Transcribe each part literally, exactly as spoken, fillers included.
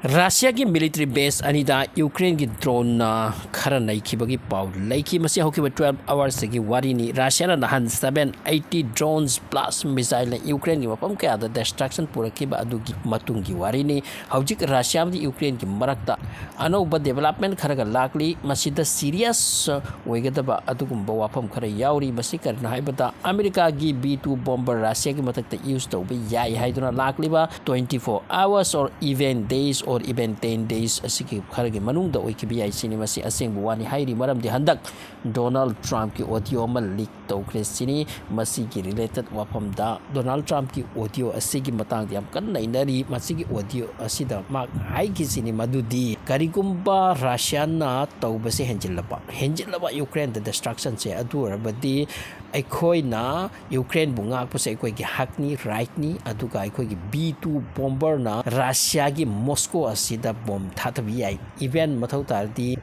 ꯔꯁꯤꯌꯥꯒꯤ military ꯕꯦꯁ ꯑꯅꯤꯗ ꯌꯨꯀ꯭ꯔꯦꯟꯒꯤ ꯗ꯭ꯔꯣꯟꯅ ꯈꯔ ꯅꯩꯈꯤꯕꯒꯤ ꯄꯥꯎ ꯂꯩꯈꯤ꯫ ꯃꯁꯤ ꯍꯧꯈꯤꯕ twelve hours ꯒꯤ ꯋꯥꯔꯤꯅꯤ꯫ ꯔꯁꯤꯌꯥꯅ ꯅꯍꯥꯟ seven eighty drones blast missile ꯅ ꯌꯨꯀ꯭ꯔꯦꯟꯒꯤ ꯃꯐꯝ ꯀꯌꯥꯗ destruction ꯄꯨꯔꯛꯈꯤꯕ ꯑꯗꯨꯒꯤ ꯃꯇꯨꯡꯒꯤ ꯋꯥꯔꯤꯅꯤ꯫ ꯍꯧꯖꯤꯛ ꯔꯁꯤꯌꯥ ꯑꯃꯗꯤ ꯌꯨꯀ꯭ꯔꯦꯟꯒꯤ ꯃꯔꯛꯇ ꯑꯅꯧꯕ development ꯈꯔꯒ ꯂꯥꯛꯂꯤ꯫ ꯃꯁꯤꯗ serious ꯑꯣꯏꯒꯗꯕ ꯑꯗꯨꯒꯨꯝꯕ ꯋꯥꯐꯝ ꯈꯔ ꯌꯥꯎꯔꯤ꯫ ꯃꯁꯤ ꯀꯔꯤꯅꯣ ꯍꯥꯏꯕꯗ, ꯑꯃꯦꯔꯤꯀꯥꯒꯤ B two bomber ꯔꯁꯤꯌꯥꯒꯤ ꯃꯊꯛꯇ use ꯇꯧꯕ ꯌꯥꯏ ꯍꯥꯏꯗꯨꯅ ꯂꯥꯛꯂꯤꯕ twenty four hours or even days or even ten days ꯑꯁꯤꯒꯤ ꯈꯔꯒꯤ ꯃꯅꯨꯡꯗ ꯑꯣꯏꯈꯤꯕ ꯌꯥꯏ ꯁꯤꯅꯤ꯫ ꯃꯁꯤ ꯑꯁꯦꯡꯕ ꯋꯥꯅꯤ ꯍꯥꯏꯔꯤ, ꯃꯔꯝꯗꯤ ꯍꯟꯗꯛ ꯗꯣꯅꯥꯜꯗ ꯇ꯭ꯔꯝꯞꯀꯤ audio ꯑꯃ leak ꯇꯧꯈ꯭ꯔꯦ ꯁꯤꯅꯤ꯫ ꯃꯁꯤꯒꯤ related ꯋꯥꯐꯝꯗ ꯗꯣꯅꯥꯜꯗ ꯇ꯭ꯔꯝꯞꯀꯤ audio ꯑꯁꯤꯒꯤ ꯃꯇꯥꯡꯗ ꯌꯥꯝ ꯀꯟꯅ ꯅꯩꯅꯔꯤ꯫ ꯃꯁꯤꯒꯤ audio ꯑꯁꯤꯗ ꯃꯍꯥꯛ ꯍꯥꯏꯈꯤꯁꯤꯅꯤ ꯃꯗꯨꯗꯤ, ꯀꯔꯤꯒꯨꯝꯕ ꯔꯁꯤꯌꯥꯅ ꯇꯧꯕꯁꯦ ꯍꯦꯟꯖꯤꯜꯂꯕ, ꯍꯦꯟꯖꯤꯜꯂꯕ ꯌꯨꯀ꯭ꯔꯦꯟꯗ destruction ꯁꯦ, ꯑꯗꯨ ꯑꯣꯏꯔꯕꯗꯤ ꯑꯩꯈꯣꯏꯅ ꯌꯨꯀ꯭ꯔꯦꯟꯕꯨ ꯉꯥꯛꯄꯁꯦ ꯑꯩꯈꯣꯏꯒꯤ ꯍꯛꯅꯤ, right ꯅꯤ꯫ ꯑꯗꯨꯒ ꯑꯩꯈꯣꯏꯒꯤ B two bomber ꯅ ꯔꯁꯤꯌꯥꯒꯤ ꯃꯣꯁꯀꯣ ꯑꯁꯤꯗ ꯕꯣꯝ ꯊꯥꯊꯕ ꯌꯥꯏ꯫ Even ꯃꯊꯧ ꯇꯥꯔꯗꯤ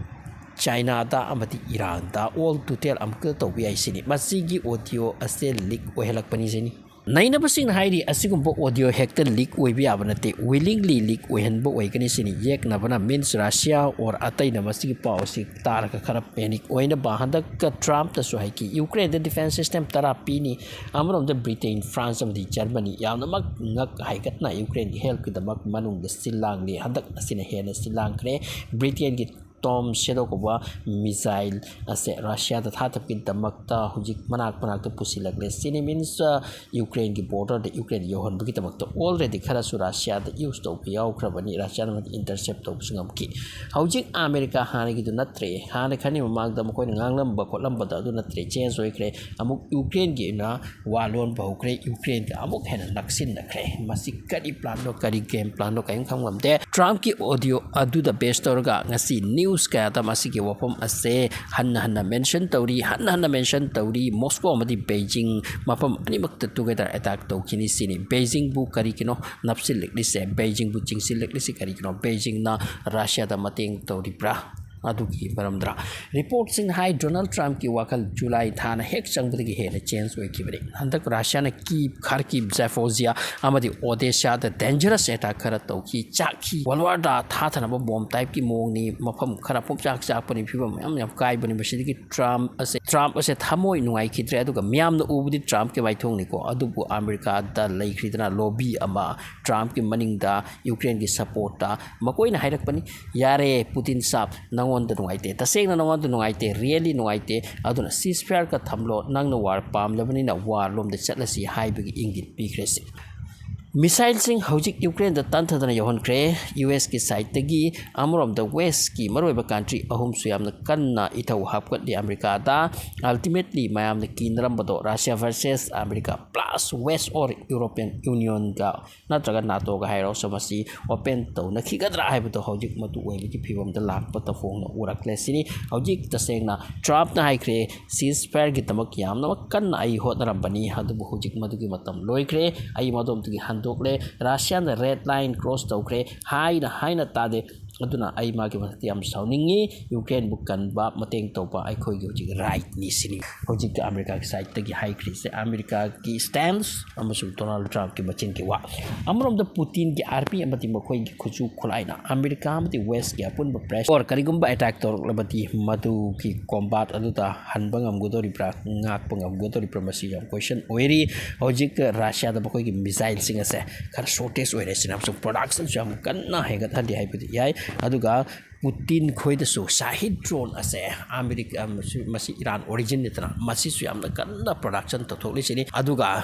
ꯆꯥꯏꯅꯥꯗ ꯑꯃꯗꯤ ꯏꯔꯥꯟꯗ, all total ꯑꯃꯨꯛꯇ ꯇꯧꯕ ꯌꯥꯏ ꯁꯤꯅꯤ꯫ ꯃꯁꯤꯒꯤ audio ꯑꯁꯦ leak ꯑꯣꯏꯍꯜꯂꯛꯄꯅꯤ ꯁꯤꯅꯤ꯫ ꯅꯩꯅꯕꯁꯤꯡꯅ ꯍꯥꯏꯔꯤ, ꯑꯁꯤꯒꯨꯝꯕ audio ꯍꯦꯛꯇ leak ꯑꯣꯏꯕ ꯌꯥꯕ ꯅꯠꯇꯦ, willingly leak ꯑꯣꯏꯍꯟꯕ ꯑꯣꯏꯒꯅꯤ ꯁꯤꯅꯤ꯫ ꯌꯦꯛꯅꯕꯅ means ꯔꯁꯤꯌꯥ or ꯑꯇꯩꯅ ꯃꯁꯤꯒꯤ ꯄꯥꯎ ꯑꯁꯤ ꯇꯥꯔꯒ ꯈꯔ panic ꯑꯣꯏꯅꯕ꯫ ꯍꯟꯗꯛꯇ ꯇ꯭ꯔꯝꯞꯅꯁꯨ ꯍꯥꯏꯈꯤ, ꯌꯨꯀ꯭ꯔꯦꯟꯗ defence system ꯇꯔꯥ ꯄꯤꯅꯤ꯫ ꯑꯃꯔꯣꯝꯗ ꯕ꯭ꯔꯤꯇꯦꯟ, ꯐ꯭ꯔꯥꯟꯁ ꯑꯃꯗꯤ ꯖꯔꯃꯅꯤ ꯌꯥꯝꯅꯃꯛ ꯉꯛ ꯍꯥꯏꯒꯠꯅ ꯌꯨꯀ꯭ꯔꯦꯟꯒꯤ help ꯀꯤꯗꯃꯛ ꯃꯅꯨꯡꯗ ꯁꯤꯜ ꯂꯥꯡꯂꯤ꯫ ꯍꯟꯗꯛ ꯑꯁꯤꯅ ꯍꯦꯟꯅ ꯁꯤꯜ ꯂꯥꯡꯈ꯭ꯔꯦ꯫ ꯕ꯭ꯔꯤꯇꯦꯟꯒꯤ Storm Shadow ꯀꯧꯕ missile ꯑꯁꯦ ꯔꯁꯤꯌꯥꯗ ꯊꯥꯊꯕꯒꯤꯗꯃꯛꯇ ꯍꯧꯖꯤꯛ ꯃꯅꯥꯛ ꯃꯅꯥꯛꯇ ꯄꯨꯁꯤꯜꯂꯛꯂꯦ ꯁꯤꯅꯤ꯫ Means, ꯑ, ꯌꯨꯀ꯭ꯔꯦꯟꯒꯤ border ꯗ ꯌꯨꯀ꯭ꯔꯦꯟ ꯌꯧꯍꯟꯕꯒꯤꯗꯃꯛꯇ already ꯈꯔꯁꯨ ꯔꯁꯤꯌꯥꯗ use ꯇꯧꯕ ꯌꯥꯎꯈ꯭ꯔꯕꯅꯤ꯫ ꯔꯁꯤꯌꯥꯅ intercept ꯇꯧꯕꯁꯨ ꯉꯝꯈꯤ꯫ ꯍꯧꯖꯤꯛ ꯑꯃꯦꯔꯤꯀꯥ ꯍꯥꯟꯅꯒꯤꯗꯨ ꯅꯠꯇ꯭ꯔꯦ꯫ ꯍꯥꯟꯅ ꯈꯔꯅꯤ ꯃꯃꯥꯡꯗ ꯃꯈꯣꯏꯅ ꯉꯥꯡꯂꯝꯕ ꯈꯣꯠꯂꯝꯕꯗ ꯑꯗꯨ ꯅꯠꯇ꯭ꯔꯦ, change ꯑꯣꯏꯈ꯭ꯔꯦ꯫ ꯑꯃꯨꯛ ꯌꯨꯀ꯭ꯔꯦꯟꯒꯤ ꯑꯣꯏꯅ ꯋꯥ ꯂꯣꯟꯕ ꯍꯧꯈ꯭ꯔꯦ, ꯌꯨꯀ꯭ꯔꯦꯟꯒ ꯑꯃꯨꯛ ꯍꯦꯟꯅ ꯅꯛꯁꯤꯟꯅꯈ꯭ꯔꯦ꯫ ꯃꯁꯤ ꯀꯔꯤ plan ꯅꯣ, ꯀꯔꯤ game plan ꯅꯣ, ꯀꯔꯤꯝ ꯈꯪ ꯉꯝꯗꯦ꯫ ꯇ꯭ꯔꯝꯞꯀꯤ audio ꯑꯗꯨꯗ base ꯇꯧꯔꯒ ꯉꯁꯤ news ꯀꯌꯥꯗ ꯃꯁꯤꯒꯤ ꯋꯥꯐꯝ ꯑꯁꯦ ꯍꯟꯅ ꯍꯟꯅ mention ꯇꯧꯔꯤ, ꯍꯟꯅ ꯍꯟꯅ mention ꯇꯧꯔꯤ꯫ ꯃꯣꯁꯀꯣ ꯑꯃꯗꯤ ꯕꯩꯖꯤꯡ ꯃꯐꯝ ꯑꯅꯤꯃꯛꯇ together attack ꯇꯧꯈꯤꯅꯤ ꯁꯤꯅꯤ꯫ ꯕꯩꯖꯤꯡꯕꯨ ꯀꯔꯤꯒꯤꯅꯣ ꯅꯞꯁꯤꯜꯂꯛꯂꯤꯁꯦ? ꯕꯩꯖꯤꯡꯕꯨ ꯆꯤꯡꯁꯤꯜꯂꯛꯂꯤꯁꯦ ꯀꯔꯤꯒꯤꯅꯣ? ꯕꯩꯖꯤꯡꯅ ꯔꯁꯤꯌꯥꯗ ꯃꯇꯦꯡ ꯇꯧꯔꯤꯕ꯭ꯔꯥ? ꯑꯗꯨꯒꯤ ꯃꯔꯝꯗ ꯔꯤꯄꯣꯔꯠꯁꯤꯡꯅ ꯍꯥꯏ, ꯗꯣꯅꯥꯜꯗ ꯇ꯭ꯔꯝꯞꯀꯤ ꯋꯥꯈꯜ ꯖꯨꯂꯥꯏ ꯊꯥꯅ ꯍꯦꯛ ꯆꯪꯕꯗꯒꯤ ꯍꯦꯟꯅ ꯆꯦꯟꯖ ꯑꯣꯏꯈꯤꯕꯅꯤ꯫ ꯍꯟꯗꯛ ꯔꯁꯤꯌꯥꯅ ꯀꯤꯞ, ꯈꯥꯔꯀꯤꯞ, ꯖꯦꯐꯣꯖꯤꯌꯥ ꯑꯃꯗꯤ ꯑꯣꯗꯦꯁꯥꯗ ꯗꯦꯟꯖꯔꯁ ꯑꯦꯇꯥꯛ ꯈꯔ ꯇꯧꯈꯤ, ꯆꯥꯛꯈꯤ꯫ ꯋꯥꯔꯜ ꯋꯥꯔꯗ ꯊꯥꯊꯅꯕ ꯕꯣꯝ ꯇꯥꯏꯞꯀꯤ ꯃꯑꯣꯡꯅꯤ, ꯃꯐꯝ ꯈꯔ ꯄꯨꯝꯆꯥꯛ ꯆꯥꯛꯄꯅꯤ, ꯐꯤꯕꯝ ꯌꯥꯝ ꯌꯥꯝ ꯀꯥꯏꯕꯅꯤ꯫ ꯃꯁꯤꯗꯒꯤ ꯇ꯭ꯔꯝꯞ ꯑꯁꯦ, ꯇ꯭ꯔꯝꯞ ꯑꯁꯦ ꯊꯃꯣꯏ ꯅꯨꯡꯉꯥꯏꯈꯤꯗ꯭ꯔꯦ꯫ ꯑꯗꯨꯒ ꯃꯤꯌꯥꯝꯅ ꯎꯕꯗꯤ ꯇ꯭ꯔꯝꯞꯀꯤ ꯃꯥꯏꯊꯣꯡꯅꯤꯀꯣ, ꯑꯗꯨꯕꯨ ꯑꯃꯦꯔꯤꯀꯥꯗ ꯂꯩꯈ꯭ꯔꯤꯗꯅ ꯂꯣꯕꯤ ꯑꯃ, ꯇ꯭ꯔꯝꯞꯀꯤ ꯃꯅꯤꯡꯗ ꯌꯨꯀ꯭ꯔꯦꯟꯒꯤ ꯁꯄꯣꯔꯠꯇ ꯃꯈꯣꯏꯅ ꯍꯥꯏꯔꯛꯄꯅꯤ, "ꯌꯥꯔꯦ ꯄꯨꯇꯤꯟ ꯁꯥꯕ, ꯅꯉꯣꯟꯗ ꯅꯨꯡꯉꯥꯏꯇꯦ, ꯇꯁꯦꯡꯅ ꯅꯉꯣꯟꯗ ꯅꯨꯡꯉꯥꯏꯇꯦ, ꯔꯤꯌꯦꯂꯤ ꯅꯨꯡꯉꯥꯏꯇꯦ, ꯑꯗꯨꯅ ꯁꯤꯁꯐꯥꯌꯔꯒ ꯊꯝꯂꯣ, ꯅꯪꯅ ꯋꯥꯔ ꯄꯥꯝꯂꯕꯅꯤꯅ ꯋꯥꯔ ꯂꯣꯝꯗ ꯆꯠꯂꯁꯤ" ꯍꯥꯏꯕꯒꯤ ꯏꯪꯒꯤꯠ ꯄꯤꯈ꯭ꯔꯦ ꯁꯤ꯫ ꯃꯤꯁꯥꯏꯜꯁꯤꯡ ꯍꯧꯖꯤꯛ ꯌꯨꯀ꯭ꯔꯦꯟꯗ ꯇꯟꯊꯗꯅ ꯌꯧꯍꯟꯈ꯭ꯔꯦ꯫ ꯌꯨ ꯑꯦꯁꯀꯤ ꯁꯥꯏꯠꯇꯒꯤ ꯑꯃꯔꯣꯝꯗ ꯋꯦꯁꯀꯤ ꯃꯔꯨꯑꯣꯏꯕ ꯀꯟꯇ꯭ꯔꯤ ꯑꯍꯨꯝꯁꯨ ꯌꯥꯝꯅ ꯀꯟꯅ ꯏꯊꯧ ꯍꯥꯞꯀꯠꯂꯤ ꯑꯃꯦꯔꯤꯀꯥꯗ꯫ ꯑꯜꯇꯤꯃꯦꯠꯂꯤ ꯃꯌꯥꯝꯅ ꯀꯤꯅꯔꯝꯕꯗꯣ Russia versus America plus West or European ꯌꯨꯅꯤꯌꯟꯒ ꯅꯠꯇ꯭ꯔꯒ ꯅꯥꯇꯣꯒ ꯍꯥꯏꯔꯣꯁꯨ ꯃꯁꯤ ꯑꯣꯄꯦꯟ ꯇꯧꯅꯈꯤꯒꯗ꯭ꯔꯥ ꯍꯥꯏꯕꯗꯣ ꯍꯧꯖꯤꯛ ꯃꯗꯨ ꯑꯣꯏꯕꯒꯤ ꯐꯤꯕꯝꯗ ꯂꯥꯛꯄ ꯇꯧꯐꯣꯡꯅ ꯎꯔꯛꯂꯦ ꯁꯤꯅꯤ꯫ ꯍꯧꯖꯤꯛ ꯇꯁꯦꯡꯅ ꯇ꯭ꯔꯝꯞꯅ ꯍꯥꯏꯈ꯭ꯔꯦ, "ꯁꯤꯁ ꯐꯥꯌꯔꯒꯤꯗꯃꯛ ꯌꯥꯝꯅꯃꯛ ꯀꯟꯅ ꯑꯩ ꯍꯣꯠꯅꯔꯝꯕꯅꯤ, ꯑꯗꯨꯕꯨ ꯍꯧꯖꯤꯛ ꯃꯗꯨꯒꯤ ꯃꯇꯝ ꯂꯣꯏꯈ꯭ꯔꯦ, ꯑꯩ ꯃꯗꯣꯝꯗꯒꯤ ꯍꯟꯗꯣꯛꯂꯦ, ꯔꯁꯤꯌꯥꯅ ꯔꯦꯗ ꯂꯥꯏꯟ ꯀ꯭ꯔꯣꯁ ꯇꯧꯈ꯭ꯔꯦ" ꯍꯥꯏꯅ ꯍꯥꯏꯅ ꯇꯥꯗꯦ꯫ ꯑꯗꯨꯅ ꯑꯩ ꯃꯥꯒꯤ ꯃꯊꯛꯇ ꯌꯥꯝ ꯁꯥꯎꯅꯤꯡꯉꯤ꯫ ꯌꯨꯀ꯭ꯔꯦꯟꯕꯨ ꯀꯟꯕ, ꯃꯇꯦꯡ ꯇꯧꯕ ꯑꯩꯈꯣꯏꯒꯤ ꯍꯧꯖꯤꯛ ꯔꯥꯏꯠꯅꯤ ꯁꯤꯅꯤ ꯍꯧꯖꯤꯛꯀꯤ ꯑꯃꯦꯔꯤꯀꯥꯒꯤ ꯁꯥꯏꯠꯇꯒꯤ ꯍꯥꯏꯈ꯭ꯔꯤꯁꯦ꯫ ꯑꯃꯦꯔꯤꯀꯥꯒꯤ ꯁ꯭ꯇꯦꯟꯁ ꯑꯃꯁꯨꯡ ꯗꯣꯅꯥꯜꯗ ꯇ꯭ꯔꯝꯞꯀꯤ ꯃꯆꯤꯟꯒꯤ ꯋꯥ꯫ ꯑꯃꯔꯣꯝꯗ ꯄꯨꯇꯤꯟꯒꯤ ꯑꯥꯔꯃꯤ ꯑꯃꯗꯤ ꯃꯈꯣꯏꯒꯤ ꯈꯨꯠꯁꯨ ꯈꯨꯠꯂꯥꯏꯅ ꯑꯃꯦꯔꯤꯀꯥ ꯑꯃꯗꯤ ꯋꯦꯁꯀꯤ ꯑꯄꯨꯟꯕ ꯄ꯭ꯔꯦꯁ ꯑꯣꯔ ꯀꯔꯤꯒꯨꯝꯕ ꯑꯦꯇꯥꯛ ꯇꯧꯔꯛꯂꯕꯗꯤ ꯃꯗꯨꯒꯤ ꯀꯣꯝꯕꯥꯠ ꯑꯗꯨꯗ ꯍꯟꯕ ꯉꯝꯒꯗꯧꯔꯤꯕ꯭ꯔꯥ, ꯉꯥꯛꯄ ꯉꯝꯒꯗꯧꯔꯤꯕ꯭ꯔꯥ, ꯃꯁꯤ ꯌꯥꯝ ꯀꯣꯏꯁꯟ ꯑꯣꯏꯔꯤ꯫ ꯍꯧꯖꯤꯛ ꯔꯁꯤꯌꯥꯗ ꯃꯈꯣꯏꯒꯤ ꯃꯤꯁꯥꯏꯜꯁꯤꯡ ꯑꯁꯦ ꯈꯔ ꯁꯣꯔꯇꯦꯖ ꯑꯣꯏꯔꯦ ꯁꯤꯅ ꯑꯃꯁꯨꯡ ꯄ꯭ꯔꯣꯗꯛꯁꯟꯁꯨ ꯌꯥꯝ ꯀꯟꯅ ꯍꯦꯟꯒꯠꯍꯜꯂꯤ ꯍꯥꯏꯕꯗꯤ ꯌꯥꯏ꯫ ꯑꯗꯨꯒ ꯄꯨꯇꯤꯟ ꯈꯣꯏꯗꯁꯨ ꯁꯥꯍꯤꯗ ꯗ꯭ꯔꯣꯟ ꯑꯁꯦ ꯑꯃꯦꯔꯤꯀꯥ, ꯃꯁꯤ, ꯃꯁꯤ ꯏꯔꯥꯟ ꯑꯣꯔꯤꯖꯤꯟꯅꯤꯗꯅ, ꯃꯁꯤꯁꯨ ꯌꯥꯝꯅ ꯀꯟꯅ ꯄ꯭ꯔꯣꯗꯛꯁꯟ ꯇꯧꯊꯣꯛꯂꯤꯁꯤꯅꯤ꯫ ꯑꯗꯨꯒ,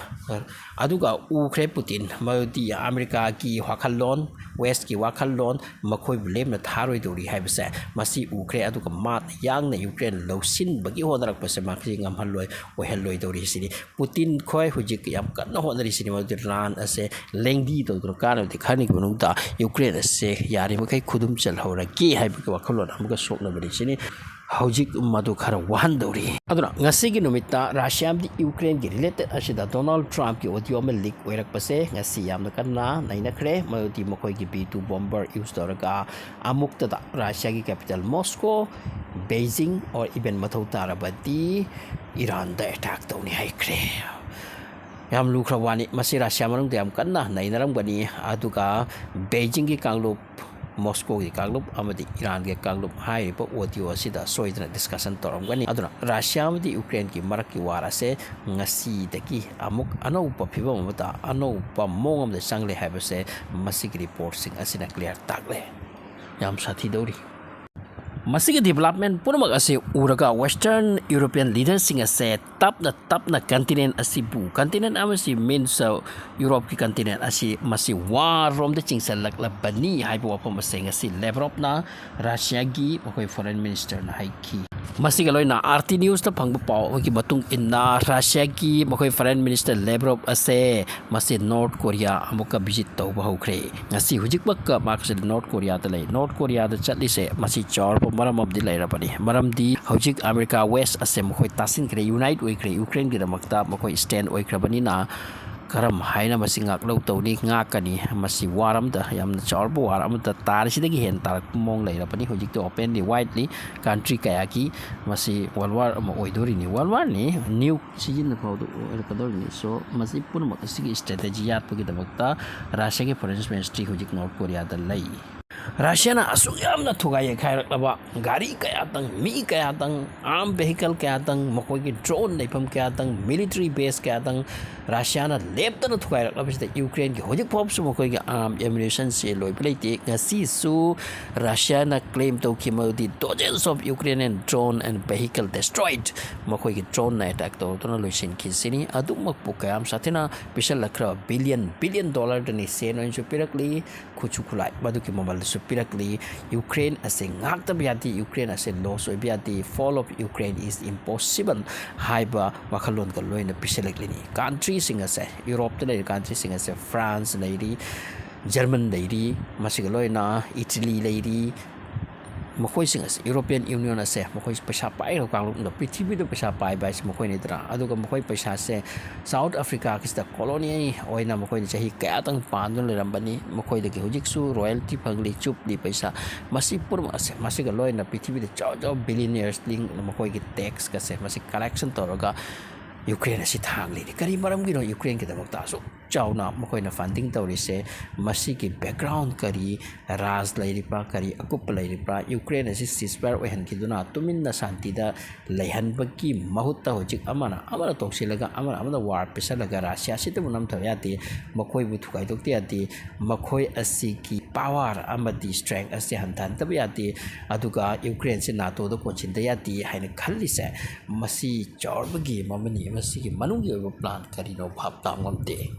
ꯑꯗꯨꯒ ꯎꯈ꯭ꯔꯦ ꯄꯨꯇꯤꯟ, ꯃꯗꯨꯗꯤ ꯑꯃꯦꯔꯤꯀꯥꯒꯤ ꯋꯥꯈꯜꯂꯣꯟ, ꯋꯦꯁꯀꯤ ꯋꯥꯈꯜꯂꯣꯟ, ꯃꯈꯣꯏꯕꯨ ꯂꯦꯝꯅ ꯊꯥꯔꯣꯏꯗꯧꯔꯤ ꯍꯥꯏꯕꯁꯦ ꯃꯁꯤ ꯎꯈ꯭ꯔꯦ꯫ ꯑꯗꯨꯒ ꯃꯥ ꯌꯥꯡꯅ ꯌꯨꯀ꯭ꯔꯦꯟ ꯂꯧꯁꯤꯟꯕꯒꯤ ꯍꯣꯠꯅꯔꯛꯄꯁꯦ ꯃꯥ ꯉꯝꯍꯜꯂꯣꯏ, ꯑꯣꯏꯍꯜꯂꯣꯏꯗꯧꯔꯤ ꯁꯤꯅꯤ꯫ ꯄꯨꯇꯤꯟ ꯈꯣꯏ ꯍꯧꯖꯤꯛ ꯌꯥꯝ ꯀꯟꯅ ꯍꯣꯠꯅꯔꯤꯁꯤꯅꯤ, ꯃꯗꯨꯗꯤ ꯏꯔꯥꯟ ꯑꯁꯦ ꯂꯦꯡꯗꯤ ꯇꯧꯗꯨꯅ ꯀꯥꯟꯅꯕꯗꯤ ꯈꯔꯅꯤꯒꯤ ꯃꯅꯨꯡꯗ ꯌꯨꯀ꯭ꯔꯦꯟ ꯑꯁꯦ ꯌꯥꯔꯤꯃꯈꯩ ꯈꯨꯗꯨꯝ ꯆꯜꯍꯧꯔꯒꯦ ꯍꯥꯏꯕꯒꯤ ꯋꯥꯈꯜꯂꯣꯟ ꯑꯃꯒ ꯁꯣꯛꯅꯕꯅꯤ ꯁꯤꯅꯤ꯫ ꯍꯧꯖꯤꯛ ꯃꯗꯨ ꯈꯔ ꯋꯥꯍꯟꯗꯧꯔꯤ꯫ ꯑꯗꯨꯅ ꯉꯁꯤꯒꯤ ꯅꯨꯃꯤꯠꯇ ꯔꯁꯤꯌꯥ ꯑꯃꯗꯤ ꯌꯨꯀ꯭ꯔꯦꯟꯒꯤ related ꯑꯁꯤꯗ ꯗꯣꯅꯥꯜꯗ ꯇ꯭ꯔꯝꯞꯀꯤ audio ꯑꯃ leak ꯑꯣꯏꯔꯛꯄꯁꯦ ꯉꯁꯤ ꯌꯥꯝꯅ ꯀꯟꯅ ꯅꯩꯅꯈ꯭ꯔꯦ꯫ ꯃꯗꯨꯗꯤ ꯃꯈꯣꯏꯒꯤ B two bomber use ꯇꯧꯔꯒ ꯑꯃꯨꯛꯇꯗ ꯔꯁꯤꯌꯥꯒꯤ capital Moscow, Beijing or even ꯃꯊꯧ ꯇꯥꯔꯕꯗꯤ ꯏꯔꯥꯟꯗ attack ꯇꯧꯅꯤ ꯍꯥꯏꯈ꯭ꯔꯦ꯫ ꯌꯥꯝ ꯂꯨꯈ꯭ꯔꯕ ꯋꯥꯅꯤ꯫ ꯃꯁꯤ ꯔꯁꯤꯌꯥ ꯃꯅꯨꯡꯗ ꯌꯥꯝ ꯀꯟꯅ ꯅꯩꯅꯔꯝꯒꯅꯤ꯫ ꯑꯗꯨꯒ ꯕꯦꯏꯖꯤꯡꯒꯤ ꯀꯥꯡꯂꯨꯞ, ꯃꯣꯁꯀꯣꯒꯤ ꯀꯥꯡꯂꯨꯞ ꯑꯃꯗꯤ ꯏꯔꯥꯟꯒꯤ ꯀꯥꯡꯂꯨꯞ ꯍꯥꯏꯔꯤꯕ audio ꯑꯁꯤꯗ ꯁꯣꯏꯗꯅ discussion ꯇꯧꯔꯝꯒꯅꯤ꯫ ꯑꯗꯨꯅ ꯔꯁꯤꯌꯥ ꯑꯃꯗꯤ ꯌꯨꯀ꯭ꯔꯦꯟꯒꯤ ꯃꯔꯛꯀꯤ war ꯑꯁꯦ ꯉꯁꯤꯗꯒꯤ ꯑꯃꯨꯛ ꯑꯅꯧꯕ ꯐꯤꯕꯝ ꯑꯃꯗ, ꯑꯅꯧꯕ ꯃꯑꯣꯡ ꯑꯃꯗ ꯆꯪꯂꯦ ꯍꯥꯏꯕꯁꯦ ꯃꯁꯤꯒꯤ reportꯁꯤꯡ ꯑꯁꯤꯅ clear ꯇꯥꯛꯂꯦ꯫ ꯌꯥꯝ ꯁꯥꯊꯤꯗꯧꯔꯤ꯫ ꯃꯁꯤꯒꯤ development ꯄꯨꯝꯅꯃꯛ ꯑꯁꯤ ꯎꯔꯒ Western European leaderꯁꯤꯡ ꯑꯁꯦ ꯇꯞꯅ ꯇꯞꯅ continent ꯑꯁꯤꯕꯨ, continent ꯑꯃꯁꯤ means, ꯑ, ꯌꯨꯔꯣꯞꯀꯤ continent ꯑꯁꯤ ꯃꯁꯤ war ꯔꯣꯝꯗ ꯆꯤꯡꯁꯤꯜꯂꯛꯂꯕꯅꯤ ꯍꯥꯏꯕ ꯋꯥꯐꯝ ꯑꯁꯦ ꯉꯁꯤ ꯂꯦꯕ꯭ꯔꯣꯞꯅ ꯔꯁꯤꯌꯥꯒꯤ ꯃꯈꯣꯏ foreign ministerꯅ ꯍꯥꯏꯈꯤ꯫ ꯃꯁꯤꯒ ꯂꯣꯏꯅ RT Newsꯇ ꯐꯪꯕ ꯄꯥꯎ ꯑꯃꯒꯤ ꯃꯇꯨꯡ ꯏꯟꯅ ꯔꯁꯤꯌꯥꯒꯤ ꯃꯈꯣꯏ foreign minister ꯂꯦꯕ꯭ꯔꯣꯞ ꯑꯁꯦ ꯃꯁꯤ ꯅꯣꯔꯠ ꯀꯣꯔꯤꯌꯥ ꯑꯃꯨꯛꯀ visit ꯇꯧꯕ ꯍꯧꯈ꯭ꯔꯦ꯫ ꯉꯁꯤ ꯍꯧꯖꯤꯛꯃꯛꯀ ꯃꯍꯥꯛꯁꯤ ꯅꯣꯔꯠ ꯀꯣꯔꯤꯌꯥꯗ ꯂꯩ꯫ ꯅꯣꯔꯠ ꯀꯣꯔꯤꯌꯥꯗ ꯆꯠꯂꯤꯁꯦ ꯃꯁꯤ ꯆꯥꯎꯔꯕ ꯃꯔꯝ ꯑꯃꯗꯤ ꯂꯩꯔꯕꯅꯤ꯫ ꯃꯔꯝꯗꯤ ꯍꯧꯖꯤꯛ ꯑꯃꯦꯔꯤꯀꯥ West ꯑꯁꯦ ꯃꯈꯣꯏ ꯇꯥꯁꯤꯟꯈ꯭ꯔꯦ, unite ꯑꯣꯏꯈ꯭ꯔꯦ, ꯌꯨꯀ꯭ꯔꯦꯟꯒꯤꯗꯃꯛꯇ ꯃꯈꯣꯏ stand ꯑꯣꯏꯈ꯭ꯔꯕꯅꯤꯅ ꯀꯔꯝ ꯍꯥꯏꯅ ꯃꯁꯤ ꯉꯥꯛꯂꯧ ꯇꯧꯅꯤ, ꯉꯥꯛꯀꯅꯤ? ꯃꯁꯤ war ꯑꯃꯗ, ꯌꯥꯝꯅ ꯆꯥꯎꯔꯕ war ꯑꯃꯗ ꯇꯥꯔꯤꯁꯤꯗꯒꯤ ꯍꯦꯟꯅ ꯇꯥꯔꯛꯄ ꯃꯑꯣꯡ ꯂꯩꯔꯕꯅꯤ꯫ ꯍꯧꯖꯤꯛꯇꯤ openly, widely country ꯀꯌꯥꯒꯤ ꯃꯁꯤ world war ꯑꯃ ꯑꯣꯏꯗꯣꯔꯤꯅꯤ꯫ World warꯅꯤ, nuke ꯁꯤꯖꯤꯟꯅ ꯐꯥꯎꯗ ꯑꯣꯏꯔꯛꯀꯗꯧꯔꯤꯅꯤ꯫ So, ꯃꯁꯤ ꯄꯨꯝꯅꯃꯛ ꯑꯁꯤꯒꯤ strategy ꯌꯥꯠꯄꯒꯤꯗꯃꯛꯇ ꯔꯁꯤꯌꯥꯒꯤ foreign ministry ꯍꯧꯖꯤꯛ ꯅꯣꯔꯠ ꯀꯣꯔꯤꯌꯥꯗ ꯂꯩ꯫ ꯔꯁꯤꯌꯥꯅ ꯑꯁꯨꯛ ꯌꯥꯝꯅ ꯊꯨꯒꯥꯏ ꯌꯩꯈꯥꯏꯔꯛꯂꯕ ꯒꯥꯔꯤ ꯀꯌꯥꯇꯪ, ꯃꯤ ꯀꯌꯥꯇꯪ, arm vehicle ꯀꯌꯥꯇꯪ, ꯃꯈꯣꯏꯒꯤ drone ꯂꯩꯐꯝ ꯀꯌꯥꯇꯪ, military base ꯀꯌꯥꯇꯪ ꯔꯁꯤꯌꯥꯅ ꯂꯦꯞꯇꯅ ꯊꯨꯒꯥꯏꯔꯛꯂꯕꯁꯤꯗ ꯌꯨꯀ꯭ꯔꯦꯟꯒꯤ ꯍꯧꯖꯤꯛ ꯐꯥꯎꯕꯁꯨ ꯃꯈꯣꯏꯒꯤ arm ammunitionꯁꯤ ꯂꯣꯏꯕ ꯂꯩꯇꯦ꯫ ꯉꯁꯤꯁꯨ ꯔꯁꯤꯌꯥꯅ claim ꯇꯧꯈꯤ ꯃꯗꯨꯗꯤ dozens of Ukrainian drone and vehicle destroyed꯫ ꯃꯈꯣꯏꯒꯤ droneꯅ attack ꯇꯧꯔꯛꯇꯨꯅ ꯂꯣꯏꯁꯤꯟꯈꯤꯁꯤꯅꯤ꯫ ꯑꯗꯨꯃꯛꯄꯨ ꯀꯌꯥꯝ ꯁꯥꯊꯤꯅ ꯄꯤꯁꯜꯂꯛꯈ꯭ꯔꯕ billion, billion dollarꯗꯅꯤ ꯁꯦꯟ ꯑꯣꯏꯅꯁꯨ ꯄꯤꯔꯛꯂꯤ, ꯈꯨꯠꯁꯨ ꯈꯨꯠꯂꯥꯏ ꯃꯗꯨꯒꯤ ꯃꯃꯜꯗꯁꯨ ꯄꯤꯔꯛꯂꯤ꯫ ꯌꯨꯀ꯭ꯔꯦꯟ ꯑꯁꯦ ꯉꯥꯛꯇꯕ ꯌꯥꯗꯦ, ꯌꯨꯀ꯭ꯔꯦꯟ ꯑꯁꯦ loss ꯑꯣꯏꯕ ꯌꯥꯗꯦ, fall of Ukraine is impossible ꯍꯥꯏꯕ ꯋꯥꯈꯜꯂꯣꯟꯒ ꯂꯣꯏꯅ ꯄꯤꯁꯤꯜꯂꯛꯂꯤꯅꯤ꯫ Countryꯁꯤꯡ ꯑꯁꯦ, ꯌꯨꯔꯣꯞꯇ ꯂꯩꯔꯤꯕ countryꯁꯤꯡ ꯑꯁꯦ France ꯂꯩꯔꯤ, German ꯂꯩꯔꯤ, ꯃꯁꯤꯒ ꯂꯣꯏꯅ Italy ꯂꯩꯔꯤ, ꯃꯈꯣꯏꯁꯤꯡ ꯑꯁꯤ, European Union ꯑꯁꯦ, ꯃꯈꯣꯏ ꯄꯩꯁꯥ ꯄꯥꯏꯔꯕ ꯀꯥꯡꯂꯨꯞꯅ, ꯄ꯭ꯔꯤꯊꯤꯕꯤꯗ ꯄꯩꯁꯥ ꯄꯥꯏꯕ ꯍꯥꯏꯁꯦ ꯃꯈꯣꯏꯅꯤꯗꯅ꯫ ꯑꯗꯨꯒ ꯃꯈꯣꯏ ꯄꯩꯁꯥꯁꯦ South Africaꯒꯤꯁꯤꯗ colony ꯑꯣꯏꯅ ꯃꯈꯣꯏꯅ ꯆꯍꯤ ꯀꯌꯥꯇꯪ ꯄꯥꯟꯗꯨꯅ ꯂꯩꯔꯝꯕꯅꯤ꯫ ꯃꯈꯣꯏꯗꯒꯤ ꯍꯧꯖꯤꯛꯁꯨ royalty ꯐꯪꯂꯤ, ꯆꯨꯞꯂꯤ ꯄꯩꯁꯥ꯫ ꯃꯁꯤ ꯄꯨꯝꯅꯃꯛ ꯑꯁꯦ, ꯃꯁꯤꯒ ꯂꯣꯏꯅ ꯄ꯭ꯔꯤꯊꯤꯕꯤꯗ ꯆꯥꯎ ꯆꯥꯎ billionaires ꯂꯤꯡ ꯃꯈꯣꯏꯒꯤ taxꯀꯁꯦ ꯃꯁꯤ collection ꯇꯧꯔꯒ ꯌꯨꯀ꯭ꯔꯦꯟ ꯑꯁꯤ ꯊꯥꯡꯂꯤꯅꯤ꯫ ꯀꯔꯤ ꯃꯔꯝꯒꯤꯅꯣ ꯌꯨꯀ꯭ꯔꯦꯟꯒꯤꯗꯃꯛꯇ ꯑꯁꯨꯛ ꯆꯥꯎꯅ ꯃꯈꯣꯏꯅ funding ꯇꯧꯔꯤꯁꯦ? ꯃꯁꯤꯒꯤ background ꯀꯔꯤ, ꯔꯥꯖ ꯂꯩꯔꯤꯕ꯭ꯔꯥ, ꯀꯔꯤ ꯑꯀꯨꯞꯄ ꯂꯩꯔꯤꯕ꯭ꯔꯥ? ꯌꯨꯀ꯭ꯔꯦꯟ ꯑꯁꯤ ceasefire ꯑꯣꯏꯍꯟꯈꯤꯗꯨꯅ ꯇꯨꯃꯤꯟꯅ ꯁꯥꯟꯇꯤꯗ ꯂꯩꯍꯟꯕꯒꯤ ꯃꯍꯨꯠꯇ ꯍꯧꯖꯤꯛ ꯑꯃꯅ ꯑꯃꯅ ꯇꯧꯁꯤꯜꯂꯒ, ꯑꯃꯅ ꯑꯃꯅ war ꯄꯤꯁꯜꯂꯒ, ꯔꯁꯤꯌꯥꯁꯤꯗꯕꯨ ꯅꯝꯊꯕ ꯌꯥꯗꯦ, ꯃꯈꯣꯏꯕꯨ ꯊꯨꯒꯥꯏꯗꯣꯛꯇ ꯌꯥꯗꯦ, ꯃꯈꯣꯏ ꯑꯁꯤꯒꯤ power ꯑꯃꯗꯤ strength ꯑꯁꯤ ꯍꯟꯊꯍꯟꯗꯕ ꯌꯥꯗꯦ, ꯑꯗꯨꯒ ꯌꯨꯀ꯭ꯔꯦꯟꯁꯤ NATOꯗ ꯀꯣꯟꯁꯤꯟꯗ ꯌꯥꯗꯦ ꯍꯥꯏꯅ ꯈꯜꯂꯤꯁꯦ, ꯃꯁꯤ ꯆꯥꯎꯔꯕꯒꯤ ꯃꯃꯜꯅꯤ꯫ ꯃꯁꯤꯒꯤ ꯃꯅꯨꯡꯒꯤ ꯑꯣꯏꯕ plan ꯀꯔꯤꯅꯣ ꯚꯥꯞ ꯇꯥꯕ ꯉꯝꯗꯦ꯫